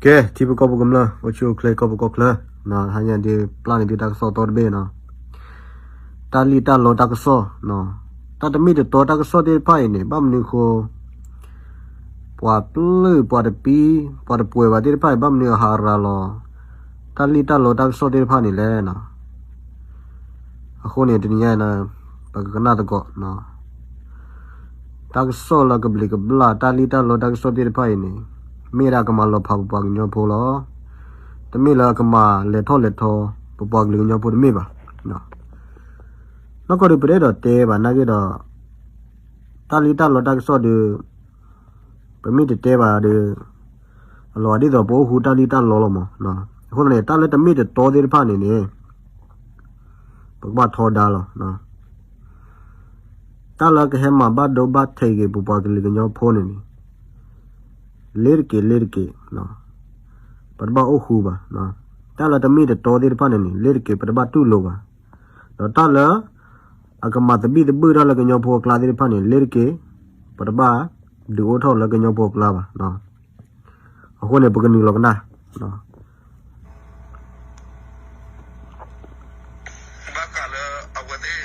ကဲ ထံဖိကီၢ်ဖိကမျၢၢ် အိၣ်ဆူၣ်အိၣ်ချ့ကီၢ်ဖိကီၢ်ချၢ, ဟါညါဒုးပျၢ်န့ၢ်သုတၢ်ကစီၣ်တီတဘ့ၣ်နီၤ, တၢ်လံၣ်တၢ်လီတၢ်ကစီၣ်, တၢ်တမ့ၢ်တတီတၢ်ကစီၣ်သ့ၣ်တဖၣ်အံၤန့ၣ် ဘၣ်မနုၤအဃိ ပှၤပျုၢ်ပှၤတပံ ပှၤတပှဲၤဘၣ်သ့ၣ်တဖၣ်အံၤ ဘၣ်မနုၤအဟးရၤလီၤ တၢ်လံၣ်တၢ်လီတၢ်ကစီၣ်သ့ၣ်တဖၣ်န့ၣ်လဲၣ်နီၤ. အဃိန့ၣ် တနံၤညါအံၤ ပကကနၣ်သကိး တၢ်ကစီၣ်လၢကဘျံးကဘျၣ် တၢ်လံၣ်တၢ်လီတၢ်ကစီၣ်သ့ၣ်တဖၣ်အံၤန့ၣ် မ့ၢ်ဒၣ်ကမၤလီၤဖးပပှၤကညီဖိလီၤ. တမ့ၢ်လၢကမၤလဲၤထီၣ်လဲၤထီ ပပှၤကလုာ်ကညီဖိတမ့ၢ်ဘၣ်. နီၢ်ကီၢ်ဒုးပတအဲၣ်ဒိးတဲဘၣ်နာ်က့ဒီး တၢ်လံၣ်တၢ်လီတၢ်ကစီၣ်ဒီး ပမ့ၢ်တတဲဘၣ်ဒီး အလီၤဒ်သိးပအိၣ်ဃူတၢ်လံၣ်တၢ်လီလီၤမး. အဃိန့ၣ် တၢ်လၢတမ့ၢ်တတီသ့ၣ်တဖၣ်န့ၣ်န့ၣ် ပကဘၣ်ထီဒါလီၤ. တၢ်လၢကဟဲမၤဘၣ်ဒိဘၣ်ထံးက့ၤပပှၤကလုာ်ကညီဖိန့ၣ်န့ၣ် လ့တက့ၤလ့တက့ၤ ပတဘၣ်အိၣ်ဃူဘၣ်. တၢ်လၢတမ့ၢ်တတီသ့ၣ်တဖၣ်န့ၣ်န့ၣ် လ့တက့ၤပတဘၣ်တူၢ်လိာ်ဘၣ်. ဒီးတၢ်လၢ အကမၤသဘံၣ်သဘုၣ်တၢ်လၢကညီဖိအကျါသ့ၣ်တဖၣ်န့ၣ် လ့တက့ၤ ပတဘၣ်ဒုးအိၣ်ထီၣ်လၢကညီဖိအကျါဘၣ်. အဃိန့ၣ် ပကနုာ်လီၤကနၣ် ဘၣ်ဃးလၢအဝဲသ့ၣ်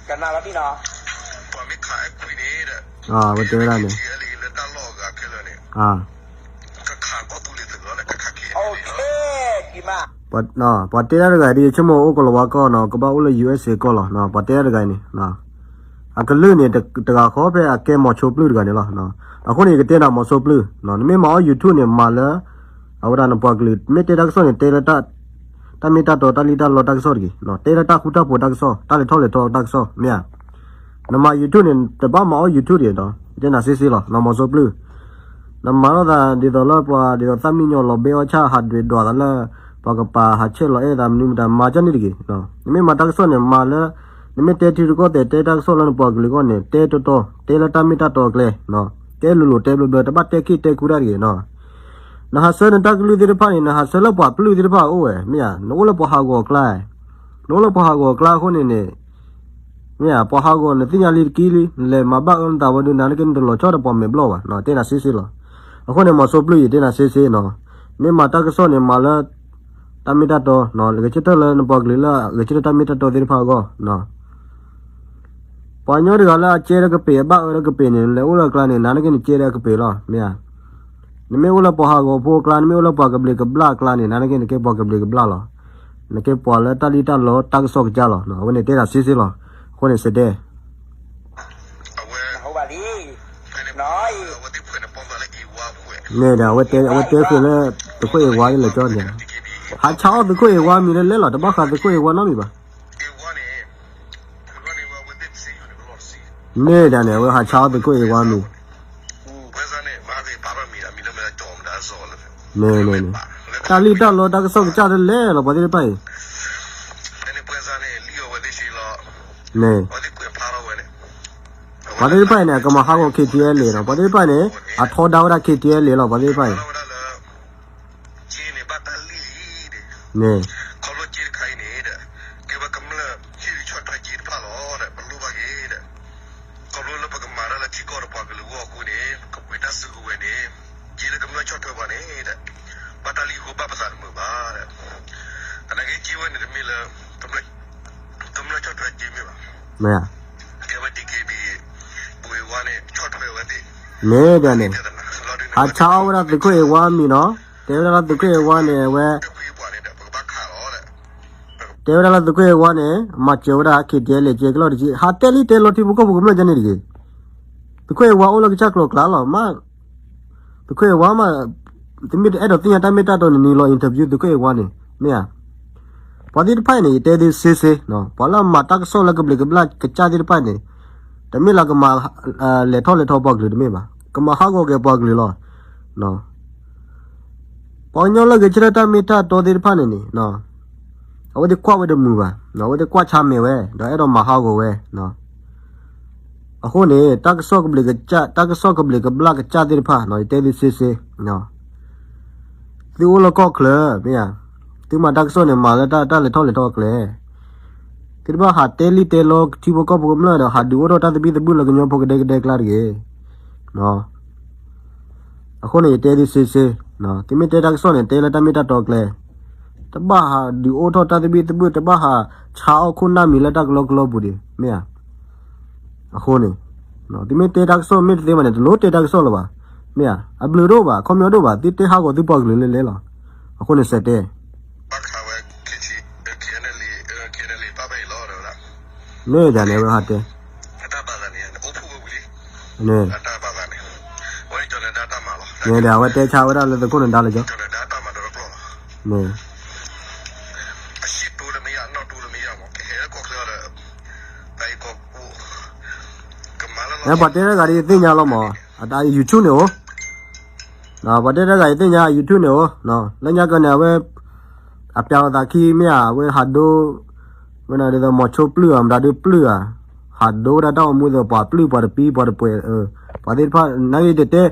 ကနၣ်လီၤဘံၣ်နီၤ ပှၤမ့ၢ်ခးအဲၣ်ခွံန့ၣ်ဒီး အဝဲတဲဝဲဒၣ်န့ၣ် လၢတၢ်လီၢ်အဂၤခဲလၢာ်န့ၣ် ကခးကီၢ်သူလ့ၤသုးလီၤ ကခးခဲအံၤ ပှၤတဲတၢ်တဂၤဒ် ယဆိကမိၣ်အိၣ်ကီၤလၤဝါကီၢ်နီၤ ကဘၣ်အိၣ်လၢ ယူၣ်အ့းအ့း ကီၢ်လီၤ. ပှၤတဲတၢ်တဂၤအံၤန့ၣ် အကလုၢ်န့ၣ် တဂၤဃီဖဲအကဲမီၤဆိပျုၢ်တဂၤန့ၣ်လီၤ. အဃိန့ၣ် ယကတဲနၤမီၤဆိပျုၢ် နမ့ၢ်မၤအီၣ် YouTube န့ၣ် မၤလၢ အဝဲဒၣ်နပှၤကလုာ် မ့ၢ်တဲတၢ်ကစီၣ်န့ၣ် တဲလၢ တၢ်မ့ၢ်တၢ်တီ တၢ်လံၣ်တၢ်လီတၢ်ကစီၣ်တဂ့ၤ, တဲလၢတၢ်ဃူတၢ်ဖိးတၢ်ကစီၣ် တၢ်လဲၤထီၣ်လဲၤထီတၢ်ကစီၣ် မ့ၢ်ဧါ. နမၤ YouTube န့ၣ် တဘၣ်မၤအီၣ် YouTube တဂ့ၤဒီး ယတဲနၤစ့စ့လီၤ နမီၤဆိပျုၢ် နမၤထီၣ်သးဒ်သိးလၢပှၤဒ်သိးသၣ်မံယီၤလီၤဘဲအီၣ်ဆၣ် ဟးဒွဲၣ်ဒွးသးလၢ ပှၤကပၤဟးဆဲးလီၤအဲၣ်သးမနုၤမတၤ မၤကၢ်န့ၣ်တဂ့ၤ. နမ့ၢ်မၤတၢ်ကစီၣ်န့ၣ် မၤလၢ နမ့ၢ်တဲထံရူၢ်ကီၢ်သဲး တဲတၢ်ကစီၣ်လၢနပှၤကလုာ်အဂီၢ်န့ၣ် တဲတီတီ တဲလၢတၢ်မ့ၢ်တၢ်တီအကျဲ တဲလိၤလိၤတဲဘျၢဘျၢ တဘၣ်တဲခ့ၣ်တဲခူတၢ်တဂ့ၤနီၤ. နဟးဆှၢနတၢ်ကလုၢ်သ့ၣ်တဖၣ်န့ၣ် နဟးဆှၢလၢပှၤပျုၢ်သ့ၣ်တဖၣ်အအိၣ်ဝဲ မ့ၢ်ဧါ. နအိၣ်လၢပှၤဟးဂီၤအကျါ နအိၣ်လၢပှၤဟးဂီၤအကျါအဃိန့ၣ်န့ၣ် မ့ၢ်ဧါ ပှၤဟးဂီၤနသ့ၣ်ညါလံတကံလံ နလဲၤမၤဘၣ်အၢနသးဝဲဒုး နၤနက့နတလီၤဆီဒီးပှၤမဲာ်ဘျီၣ်ဘၣ် တဲနၤစ့စ့လီၤ. အဃိန့ၣ် မီၤစိပျုၢ်ယတဲနၤစ့စ့နီၤ မ့ၢ်မၤတၢ်ကစီၣ်န့ၣ် မၤလၢ တၢ်မ့ၢ်တၢ်တီ ဂဲၤဆၢထၢၣ်လၢနပှၤကလုာ်လၢ ဂဲၤဆၢထၢၣ်တၢ်မ့ၢ်တၢ်တီသ့ၣ်တဖၣ်အဂီၢ် ပှၤကညီတဂၤလၢအကဲဒီးကပ့ၤ အဘၣ်အၢဒီးကပ့ၤန့ၣ် နလဲၤအိၣ်လၢအကျါန့ၣ် နၤနက့နကဲဒီးအကပ့ၤလီၤ မ့ၢ်ဧါ. နမ့ၢ်အိၣ်လၢပှၤဟးဂီၤဖိအကျါ နမ့ၢ်အိၣ်လၢပှၤကဘျံးကဘျၣ်အကျါန့ၣ် နၤနက့နကဲပှၤကဘျံးကဘျၣ်လီၤ. နကဲပှၤလၢတၢ်လံၣ်တၢ်လီတၢ်ကစီၣ်ကစၢ်လီၤ အဝဲန့ၣ်တဲနၤစ့စ့လီၤ. အဃိန့ၣ်စတဲ န့ၣ်ဒီး အဝဲတဲဃုာ်လၢ သုးခိၣ်အ့ဝါလၢလဲၤကၠီန့ၣ် ဟးဆါအီၣ်သုးခိၣ်အ့ဝါမံၤလၢလဲၣ်လီၤ တဘၣ်ဃးသုးခိၣ်အ့ဝါနီတမံၤဘၣ်. န့ၣ်ဒီးန့ၣ် အဝဲဟးဆါအီၣ်သုးခိၣ်အ့ဝါမံၤ န့ၣ်န့ၣ်န့ၣ် တၢ်လံၣ်တၢ်လီတၢ်ကစီၣ်ကစၢ်တလဲၣ်လီၤ ပှၤသ့ၣ်တဖၣ်အံၤ န့ၣ် ပှၤသ့ၣ်တဖၣ်အံၤန့ၣ် အကမၤဟးဂီၤ KTLA နီၤ ပှၤသ့ၣ်တဖၣ်အံၤန့ၣ် အထီဒါဝဲဒၣ် KTLA လီၤ ပှၤသ့ၣ်တဖၣ်အံၤန့ၣ် က့န့ၣ် ဘၣ်တၢ်လံၣ်လံန့ၣ် ခီဖျိက့တခါအံၤန့ၣ်ဒီး ကဲဝဲကမျၢၢ်ဟ့ၣ်ဒုးဆီၣ်ထွဲက့တဖၣ်လီၤဒီး ပလိၣ်ဘၣ်က့ၤဒီး ခီဖျိလၢပကမၤတၢ်လၢထံကီၢ်ဒီးပှၤကလုာ်အဂီၢ်အဃိန့ၣ် ကပှ့ၤတၢ်စုကဝဲၤန့ၣ် က့လၢကမျၢၢ်ဆီၣ်ထွဲပှၤန့ၣ်ဒီး ဘၣ်တၢ်လံၣ်အဃိဘၣ်ပသးတမုာ်ဘၣ်ဒီး အနာ်က့က့ဝဲန့ၣ်တမ့ၢ်လၢ ကမျၢၢ်ဆီၣ်ထွဲက့မ့ၢ်ဘၣ် ကဲဝဲ DKBA ပှ့ၤဝါန့ၣ် ဆီၣ်ထွဲဝဲသ့ၣ် န့ၣ်ဒီးန့ၣ် ဟးဆါအီၣ်ဝဲဒၣ်သုးခိၣ်အ့ဝါမံၤနီၤ တဲဝဲဒၣ်လၢသုးခိၣ်အ့ဝါန့ၣ် အဝဲ တဲဝဲဒၣ်လၢသုးခိၣ်အ့ဝါန့ၣ် မၤစၢၤဝဲဒၣ် KTLA က့ကလီၢ်တက့ၢ် ဟးတဲလံတဲလီၤထံဖိကီၢ်ဖိကမျၢၢ်ကန့ၣ်တဂ့ၤ သုးခိၣ်အ့ဝါအိၣ်လၢကစၢ်ကျိၤကျါလီၤ မ့ၢ် သုးခိၣ်အ့ဝါမး သုမ့ၢ်တအဲၣ်ဒိးသ့ၣ်ညါတၢ်မ့ၢ်တၢ်တီန့ၣ် နုာ်လီၤ interview သုးခိၣ်အ့ဝါန့ၣ် မ့ၢ်ဧါ. ပှၤသ့ၣ်တဖၣ်အံၤန့ၣ် ယတဲသုစ့စ့ ပှၤလၢအမၤတၢ်ကစီၣ်လၢကဘျံးကဘျၣ်ကစၢ်သ့ၣ်တဖၣ်န့ၣ် တမ့ၢ်လၢကမၤ လဲၤထီၣ်လဲၤထီပှၤကလုာ်တမ့ၢ်ဘၣ် ကမၤဟးဂီၤက့ၤပှၤကလုာ်လီၤ. ပှၤကညီလၢဂဲၤဆၢထၢၣ်တၢ်မ့ၢ်တၢ်တီသ့ၣ်တဖၣ်န့ၣ်န့ၣ် အဝဲသ့ၣ်ကွၢ်ဝဲတမုာ်ဘၣ် အဝဲသ့ၣ်ကွၢ်ဆါမဲာ်ဝဲ ဒီးအဲၣ်ဒိးမၤဟးဂီၤဝဲ အဃိန့ၣ် တၢ်ကစီၣ်ကဘျံးကစၢ် တၢ်ကစီၣ်ကဘျံးကဘျၣ်ကစၢ်သ့ၣ်တဖၣ် ယတဲသုစ့စ့ သုအိၣ်လၢကီၢ်ချၢ မ့ၢ်ဧါ. သုမၤတၢ်ကစီၣ်န့ၣ် မၤလၢတၢ်လဲၤထီၣ်လဲၤထီအကျဲ သုတဘၣ်ဟးတဲလံတဲလီထံဖိကီၢ်ဖိကမျၢၢ်ဒီး ဟးဒုးအိၣ်ထီၣ်တၢ်သဘံၣ်သဘုၣ်လၢကညီဖိကဒဲကဒဲကျါတဂ့ၤ. အဃိန့ၣ် ယတဲသုစ့စ့, သုမ့ၢ်တဲတၢ်ကစီၣ်န့ၣ် တဲလၢတၢ်မ့ၢ်တၢ်တီကျဲ, တဘၣ်ဟးဒုးအိၣ်ထီၣ်တၢ်သဘံၣ်သဘုၣ်, တဘၣ်ဟးဆါအီၣ်ခိၣ်နၢ်မံၤလၢတၢ်ကလီကလီပူၤဒံး မ့ၢ်ဧါ. အဃိန့ၣ် သုမ့ၢ်တဲတၢ်ကစီၣ်မ့ၢ်တသ့ဘၣ်န့ၣ် တလိၣ်တဲတၢ်ကစီၣ်လၢၤဘၣ်, မ့ၢ်ဧါ. အဘျုးဒိၣ်ဘၣ် ခီပညီဒိၣ်ဘၣ် သုတဲဟးဂီၤသုပှၤကလုာ်လဲလဲလီၤ. အဃိန့ၣ်စဲးတဲ မ့ၢ်ဒ်န့ၣ် အဝဲဟးတဲ န့ၣ် န့ၣ်ဒီး အဝဲတဲဆါဝဲဒၣ်လၢသုးခိၣ်နဒါလၢကၠီ န့ၣ် ပှၤတဲတဂၤဒ်ယသ့ၣ်ညါလီၤမး, အတၢ် YouTube န့ၣ်အိၣ်, ပှၤတဲတဂၤယသ့ၣ်ညါ YouTube န့ၣ်အိၣ်, လၢညါကန့ၣ် အဝဲ အပျးလိာ်သးခံမ့ၢ်ဧါ, အဝဲဟးဒိ ဝဲဒ်သိးမီၤဆိပျုၢ်ဧါ မတၤဒုပျုၢ်ဧါ, ဟးဒိဝဲဒၣ်တၢ်အိၣ်မူဒီးပှၤပျုၢ်ပှၤတပံၤပှၤတပှဲၤ, ပှၤသ့ၣ်တဖၣ် နာ်က့တတဲ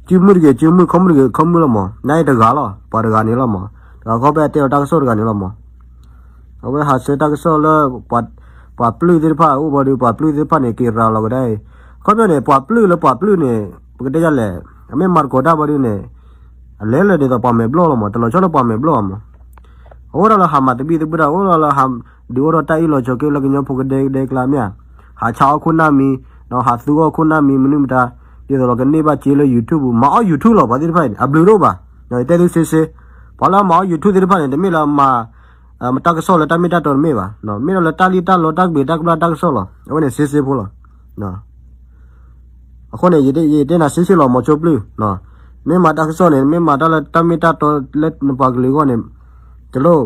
စုမုၢ်တဂ့ၤစုမုၢ် ခီမုၢ်တဂ့ၤခီမုၢ်လီၤမး, နာ်က့တဂၤလီၤ ပှၤတဂၤန့ၣ်လီၤမး, တဂၤခီဖျိတဲလီၤတၢ်ကစီၣ်တဂၤန့ၣ်လီၤမး. အဝဲဟးဆှဲတၢ်ကစီၣ်လၢ ပှၤပျုၢ်သ့ၣ်တဖၣ်အိၣ်ဘၣ်ဒီး ပှၤပျုၢ်သ့ၣ်တဖၣ်န့ၣ် က့ၤရၤလီၤကဒါအံၤ, ခီဖျိန့ၣ် ပှၤပျုၢ်လၢပှၤပျုၢ်န့ၣ် ပကတဲယလဲၣ်, အမ့ၢ်မၤသကိးတၢ်ဘၣ်ဒီးန့ၣ် အလဲၤလၢဒ်သိးပှၤမဲာ်ဘျီၣ်လီၤမး, တလီၤဆီလၢပှၤမဲာ်ဘျီၣ်မး. အအိၣ်ဒၣ်လၢဟးမၤသဘံၣ်သဘုၣ်တၢ် အိၣ်ဒၣ်လၢဟးဒုးအိၣ်ထီၣ်တၢ်အ့ၣ်လီၤဆိးက့လၢကညီဖိကဒဲကဒဲကျါမ့ၢ်ဧါ, ဟးဆါအီၣ်ခိၣ်နၢ်မံၤ, ဒီးဟးသူအီၣ်ခိၣ်နၢ်မံၤ မနုၤမတၤ, ဒ်သိးလီၤကန့ၢ်ဘၣ်စ့လၢ YouTube ပူၤ မၤအီၣ် YouTube လီၤ ပှၤသ့ၣ်တဖၣ်အံၤန့ၣ် အဘျုးဒိၣ်ဘၣ်, ယတဲသုစ့စ့, ပှၤလၢအမၤအီၣ် YouTube သ့ၣ်တဖၣ်န့ၣ် တမ့ၢ်လၢအမၤ တၢ်ကစီၣ်လၢတၢ်မ့ၢ်တၢ်တီတမ့ၢ်ဘၣ်, မ့ၢ်ဒီးလၢတၢ်လံၣ်တၢ်လီတၢ်ကဘျံးတၢ်ကဘျၣ်တၢ်ကစီၣ်လီၤ, အဝဲန့ၣ်စ့စ့ဖိလီၤ. အဃိန့ၣ် ယတဲနၤစ့စ့လီၤ မီၤဆိပျုၢ်, မ့ၢ်မၤတၢ်ကစီၣ်န့ၣ် မ့ၢ်မၤတၢ်လၢတၢ်မ့ၢ်တၢ်တီလၢနပှၤကလုာ်အဂီၢ်န့ၣ် တလိၣ်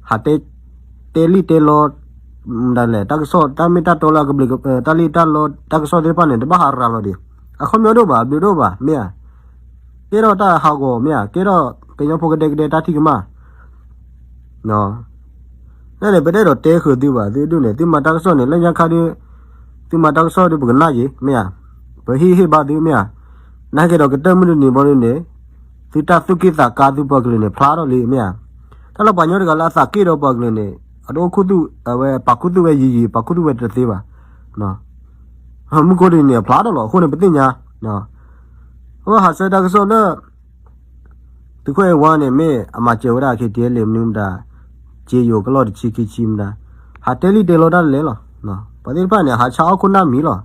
ဟးတဲ တဲလံၣ်တဲလီ ဒ်လဲၣ် တၢ်ကစီၣ် တၢ်မ့ၢ်တၢ်တီလၢအကဘျံး တၢ်လံၣ်တၢ်လီ တၢ်ကစီၣ်သ့ၣ်တဖၣ်န့ၣ် တဘၣ်ဟးရၤလီၤဒံး, အခီပညီဒိၣ်ဘၣ် အဘျုးဒိၣ်ဘၣ် မ့ၢ်ဧါ, ကဲထီၣ်တၢ်ဟးဂီၤ မ့ၢ်ဧါ, ကဲထီၣ်ကညီဖိကဒဲကဒဲတၢ်ထံၣ်ကမၣ် န့ၣ် ပတအဲၣ်ဒိးတဲဃုာ်သုဘၣ် သုဒုၣ်န့ၣ် သုမၤတၢ်ကစီၣ်န့ၣ် လၢညါခါဒုး သုမၤတၢ်ကစီၣ်ဒုး ပကနၣ်ယံၤ မ့ၢ်ဧါ, ပဟ့ၣ်ဟ့ၣ်ဘါသု မ့ၢ်ဧါ, နာ်က့ဒီးကတၢၢ်မုၢ်တနံၤဘီဒုးန့ၣ် သုတၢ်သူၣ်က့ၣ်သးကါသုပှၤကလုာ်န့ၣ် ဖျါထီၣ်လံ မ့ၢ်ဧါ, တၢ်လၢပှၤကညီတဂၤလၢအသးက့ၣ်ဒီးပှၤကလုာ်န့ၣ် အတအိၣ်ခူသူၣ် အဝဲပာ်ခူသူၣ်ဝဲယံၤယံၤ ပာ်ခူသူၣ်ဝဲတသ့ဘၣ် မုၢ်ကိးဒ်န့ၣ် အဖျါထီၣ်လီၤ အဃိန့ၣ် ပသ့ၣ်ညါ အဝဲဟးဆှဲတၢ်ကစီၣ်လၢ သုးခိၣ်အဲၣ်ဝါန့ၣ် မ့ၢ်အမၤစၢၤဝဲဒၣ် KTLA မနုၤမတၤ က့ယိၤကလီၢ်တဆံခံဆံမတၤ ဟးတဲလံၣ်တဲလီတၢ်လဲၣ်လီၤ. ပှၤသ့ၣ်တဖၣ်န့ၣ် ဟးဆါအီၣ်ခိၣ်နၢ်မံၤလီၤ.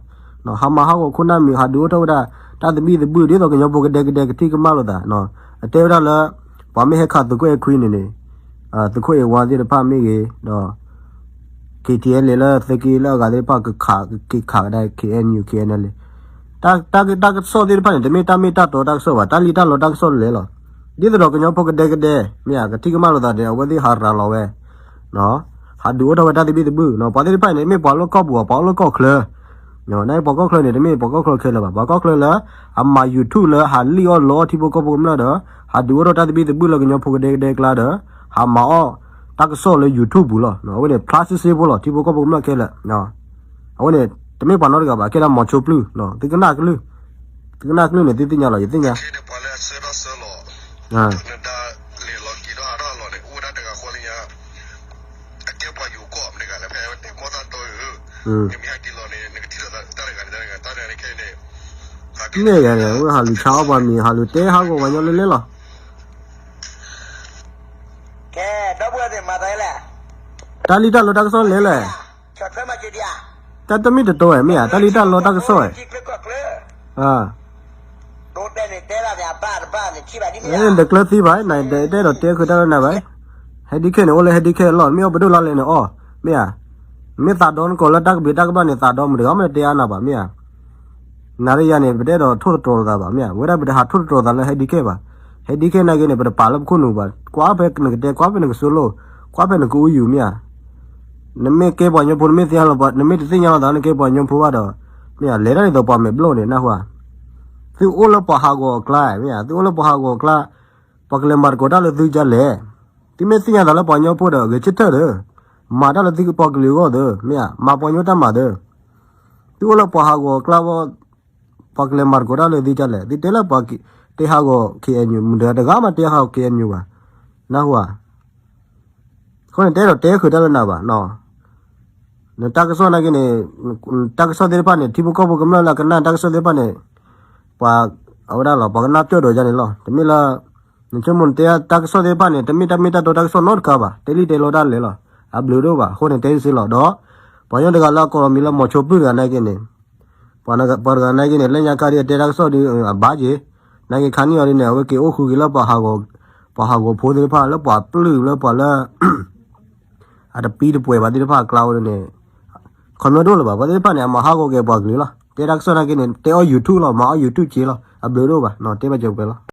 ဟးမၤဟးဂီၤခိၣ်နၢ်မံၤ ဟးဒုးအိၣ်ထီၣ်ဝဲဒၣ် တၢ်သဘံၣ်သဘုၣ် ဒ်သိးကညီဖိကဒဲကဒဲကထံၣ်ကမၣ်လိာ်သး အတဲဝဲဒၣ်လၢ ပှၤမ့ၢ်ဟဲခးသုးခိၣ်အဲၣ်ခွံန့ၣ်န့ၣ် သုးခိၣ်အဲၣ်ဝါသ့ၣ်တဖၣ်မ့ၢ်ဂ့ၤ ဒီး KTLA လၢသုးက့လၢအဂၤသ့ၣ်တဖၣ်ကခးက့ၤခးကဒါ KNU KNLA တၢ်ကစီၣ်သ့ၣ်တဖၣ်န့ၣ် တမ့ၢ်တၢ်မ့ၢ်တၢ်တီတၢ်ကစီၣ်ဘၣ် တၢ်လံၣ်တၢ်လီတၢ်ကစီၣ်လဲၣ်လီၤ. ဒ်သိးဒီးကညီဖိကဒဲကဒဲ မ့ၢ်ဧါ ကထံၣ်ကမၣ်လိာ်သးန့ၣ် အဝဲသ့ၣ်ဟးရၤလီၤဝဲ ဟးဒုးအိၣ်ထီၣ်ဝဲတၢ်သဘံၣ်သဘုၣ် ပှၤသ့ၣ်တဖၣ်န့ၣ် မ့ၢ်ပှၤလီၢ်ကီၢ်ပူၤ ပှၤလီၢ်ကီၢ်ချၢ နပှၤကီၢ်ချၢန့ၣ် တမ့ၢ်ပှၤကီၢ်ချၢခဲလၢာ်ဘၣ် ပှၤကီၢ်ချၢလၢ အမၤ YouTube လၢဟးလံၣ်အီၣ်လီအီၣ်ထံဖိကီၢ်ဖိကမျၢၢ်ဒီး ဟးဒုးအိၣ်ထီၣ်တၢ်သဘံၣ်သဘုၣ်လၢကညီဖိကဒဲကဒဲကျါဒီး ဟးမၤအီၣ်တၢ်ကစီၣ်လၢ YouTube ပူၤလီၤ. အဝဲန့ၣ် ဖျါစ့စ့ဖိလီၤ ထံဖိကီၢ်ဖိကမျၢၢ်ခဲလၢာ် အဝဲန့ၣ် တမ့ၢ်ပှၤနီတဂၤဘၣ် ကဲဒၣ်မီၤဆိပျုၢ် သုကနၣ်ကလုၢ် သုကနၣ်ကလုၢ်န့ၣ် သုသ့ၣ်ညါလီၤ ယသ့ၣ်ညါ န့ၣ်ယၤန့ၣ် အဝဲဟးလူၤဆါအီၣ်ပှၤမံၤ ဟးလူၤတဲဟးဂီၤပှၤကညီလဲလဲလီၤ. တၢ်လံၣ်တၢ်လီတၢ်ကစီၣ်လဲလဲၣ်. တၢ်တမ့ၢ်တတီဝဲ မ့ၢ်ဧါ တၢ်လံၣ်တၢ်လီတၢ်ကစီၣ်ဝဲ နတကျၢၤသံဘၣ် နတအဲၣ်ဒိးတဲဃုာ်တၢ်လၢနၤဘၣ်. ဟဲဒံခ့န့ၣ် အိၣ်လၢဟဲဒံခ့အလီၢ် မ့ၢ်အိၣ်ပဒိၣ်လါလဲၣ်န့ၣ်အီၣ် မ့ၢ်ဧါ. နမ့ၢ်သးဒီနကိးလၢတၢ်ကဘျံးတၢ်ကဘျၣ်န့ၣ် သးဒီမုာ်တဂၤမ့ၢ်တဲအါနၤဘၣ် မ့ၢ်ဧါ. နၤဒီးယၤန့ၣ် ပတအဲၣ်ဒိးထိၣ်သတြီၤလိာ်သးဘၣ် မ့ၢ်ဧါ. ဝဲဒၣ်ပတဟးထိၣ်သတြီၤသးလၢဟဲဒံခ့ဘၣ်. ဟဲဒံခ့နာ်က့န့ၣ် ပတပာ်လၢပခိၣ်နူာ်ဘၣ်. ကွၢ်ဖဲနကတဲ ကွၢ်ဖဲနကစိလိၣ် ကွၢ်ဖဲနကအူယူၤ မ့ၢ်ဧါ. နမ့ၢ်ကဲပှၤကညီဖိ နမ့ၢ်သ့ၣ်ညါလီၤ နမ့ၢ်တသ့ၣ်ညါလီၤသး နကဲပှၤကညီဖိဘၣ်ဒီး မ့ၢ်ဧါ လဲၤတၢ်ဒ်သိးပှၤမဲာ်ဘျီၣ်န့ၣ် နၢ်ဟူဧါ. သုအိၣ်လၢပှၤဟးဂီၤအကျါ မ့ၢ်ဧါ သုအိၣ်လၢပှၤဟးဂီၤအကျါ ပှၤကလဲၤမၤသကိးတၢ်လၢသုဒ်လဲၣ်. သုမ့ၢ်သ့ၣ်ညါသးလၢပှၤကညီဖိဒီး ဂဲၤဆၢထၢၣ်ဒီး မၤတၢ်လၢသုပှၤကလုာ်အဂီၢ်သၢ မ့ၢ်ဧါ မၤပှၤကညီတၢ်မၤသၢ. သုအိၣ်လၢပှၤဟးဂီၤအကျါဝဲ ပှၤကလဲၤမၤသကိးတၢ်လၢသုဒ်လဲၣ်. သုတဲလၢပှၤတဲဟးဂီၤ KNU မတၤတဂၤမးတဲဟးဂီၤ KNU ဘၣ်. နၢ်ဟူဧါ. အဃိန့ၣ် တအဲၣ်ဒိးတဲဃုာ်တၢ်လၢနၤဘၣ်. နတၢ်ကစီၣ်နာ်က့န့ၣ် တၢ်ကစီၣ်သ့ၣ်တဖၣ်န့ၣ် ထံဖိကီၢ်ဖိကမျၢၢ်လၢအကနၣ်တၢ်ကစီၣ်သ့ၣ်တဖၣ်န့ၣ် ပှၤ အဝဲဒၣ်လီၤ ပှၤကနၣ်ပျီၢ်ဒီးယၤန့ၣ်လီၤ. တမ့ၢ်လၢ နဆိကမိၣ်နတဲတၢ်ကစီၣ်သ့ၣ်တဖၣ်န့ၣ် တမ့ၢ်တၢ်မ့ၢ်တၢ်တီတၢ်ကစီၣ်နီတခါဘၣ်, တဲလံတဲလီတၢ်လဲၤလီၤ. အဘျုးဒိၣ်ဘၣ် အဃိန့ၣ် တဲစ့လီၤဒီး ပှၤကညီတဂၤလၢအကိးလီၤမံၤလၢ မိၤဆိပၢ် တဂၤနာ်က့န့ၣ် ပှၤတဂၤနာ်က့န့ၣ် လၢညါခါဒ်အတဲတၢ်ကစီၣ်ဒီး အဘၣ်က့ၤ နာ်က့ခါနံၣ်အီၤဒ်န့ၣ် အဝဲက့ၤအိၣ်ဃုာ်က့ၤလၢ ပှၤဟးဂီၤဖိသ့ၣ်တဖၣ် လၢပှၤပျုၢ်လၢပှၤလၢ အတပံတပှဲၤဘၣ်သ့ၣ်တဖၣ်အကျါဝဲန့ၣ် ခီပညီဒိၣ်လၢၤဘၣ် ပှၤသ့ၣ်တဖၣ်န့ၣ် အမၤဟးဂီၤက့ၤပှၤကလုာ်လီၤ. တဲတၢ်ကစီၣ်နာ်က့န့ၣ် တဲအီၣ် YouTube လီၤ မၤအီၣ် YouTube က့ၤလီၤ. အဘျုးဒိၣ်ဘၣ် တဲဘၣ်စၢၤပှဲၤလီၤ.